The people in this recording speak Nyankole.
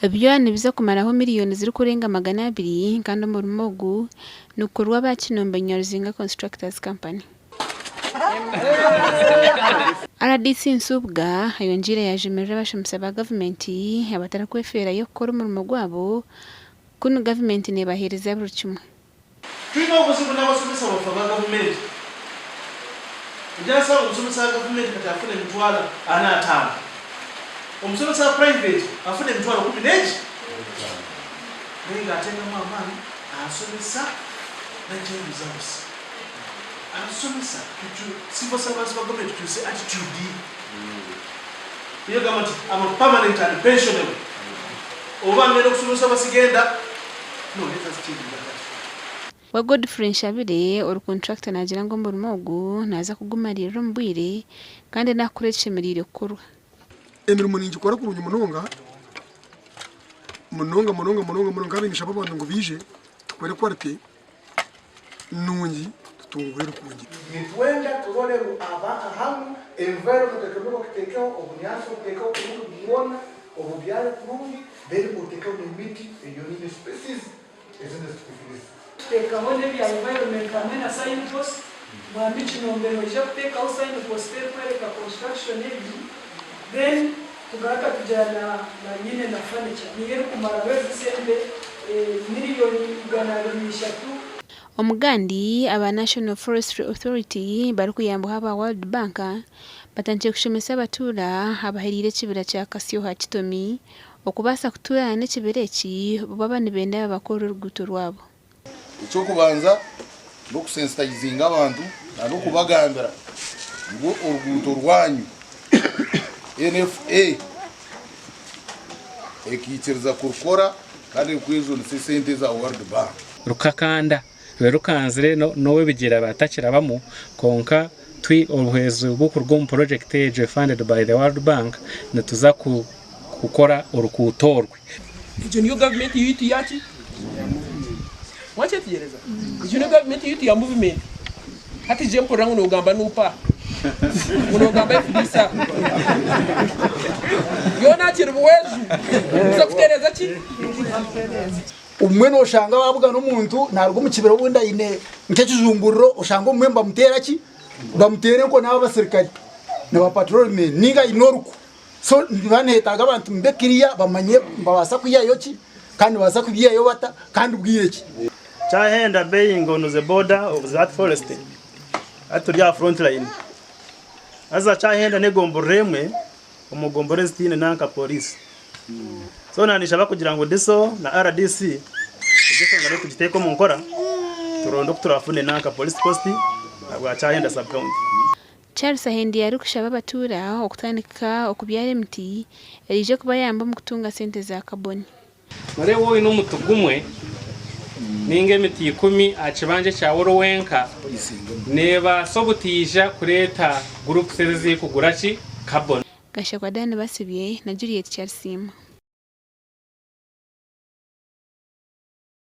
Byona nibiza kumaraho miriyoni zirikurenga 200 kandi omurimo ogu nigukorwa aba Kinombe Nyaruzinga Constructors Company. Rdc Nsubuga ayongyeire yaajumirira abashomesa ba gavumenti abatarikwefeerayo kukora omurimo gwabo kunu gavumenti neebaheereza buri kimwe. Twine obuzibu n'abasomesa baffe aba gavumenti. Ogyasanga omusomesa wa gavumenti kati afuna emitwalo ana ataano, omusomesa wa private afuna emitwalo kumi n'egi naye nga ateekamu amaani asomesa najjayo results. Abasomesa civil servants ba gavumenti tukyuse attitude ey'okugamba nti am a permanent and pensionable oba ngenda okusomesa oba sigenda. No let us change that attitude. We Godfrey Nshabire ori contractor naagira ngu omurimo ogu naaza kugumariirira omu bwire kandi naakukora ekishemereire kukorwa. Emirimo ningikora kurungi munonga, munonga munonga munonga munonga kandi ninshaba abantu ngu baije tukore quality nungi tutungure ebirungi. Nitwenda turore ngu aba ahamu environment ekemerwe okitekeho obunyansi obutekeho kurungi bwona obubyare kurungi then otekeho nemiti eyonine species ezindi ezitukufiriza. Tuteekaho n'ebya environment hamwe na sign post, Mwami Kinombe noija kuteekaho sign post erikworeka construction egi then tugaruka tugira na na nyine na furniture niyo erikumaraho ezi sente miriyoni 203. Omugandi, aba National Forestry Authority barikuyambwaho aba World Bank batandikire kushomesa abatuura abahereire ekibira kya Kasyoha Kitomi okubaasa kutuurana n'ekibira eki bo baaba nibenda babakorere oruguuto rwabo. Eky'okubanza n'okusensitayizinga abantu n'okubagambira ngu oruguuto rwanyu NFA ekaikiriza kurukora kandi erikwejunisa esente eza World Bank. Rukakanda rube rukanzire n'owebigyere abatakirabamu kwonka twi obuhwezi oburikuruga omu purojekiti egyo funded by the World Bank nituza kukora orukuuto orwe. Egyo niyo gavumenti yaitu ya ki? Mwakyetegyereza? Egyo niyo gavumenti yaitu ya muvumenti. Hati gye mpurira ngu noogamba NUPA, ngu noogamba FDC. Yoona akiri buweeju. Kuza kutereeza ki? Obumwe noshanga wabugana omuntu naruga omu kibira obundi aine nk'ekijunguriro oshanga obumwe nibamuteera ki? Nibamuteera enkoni abo abasirikare na ba patrolmen ninga aine oruku. So niba nihetaga abantu mube clear bamanye nibabaasa kwihayo ki kandi nibabaasa kubyihayo bata kandi bwire ki. Kyahenda being on the border of that forest hati turi aha front line haza Kyahenda n'egomborora emwe omu gomborora ezitaine nanka police so nanishaba kugira ngu DISO na RDC egyo enshonga nayo tugiteeke omu nkora turonde oku turafune nanka police post ahabwa Kyahenda sub county. Charles Ahendiye arikushaba abatuura okutandika okubyara emiti eriije kubayamba omu kutunga sente za kaboni. Noreeba oine omuti gumwe ninga emiti ikumi aha kibanja ekyawe ori wenka, nebaasa obutaija kureeta groups ezi ezirikugura ki carbon. Gashakwa Dan Basibye na Juliet Kyarisiima.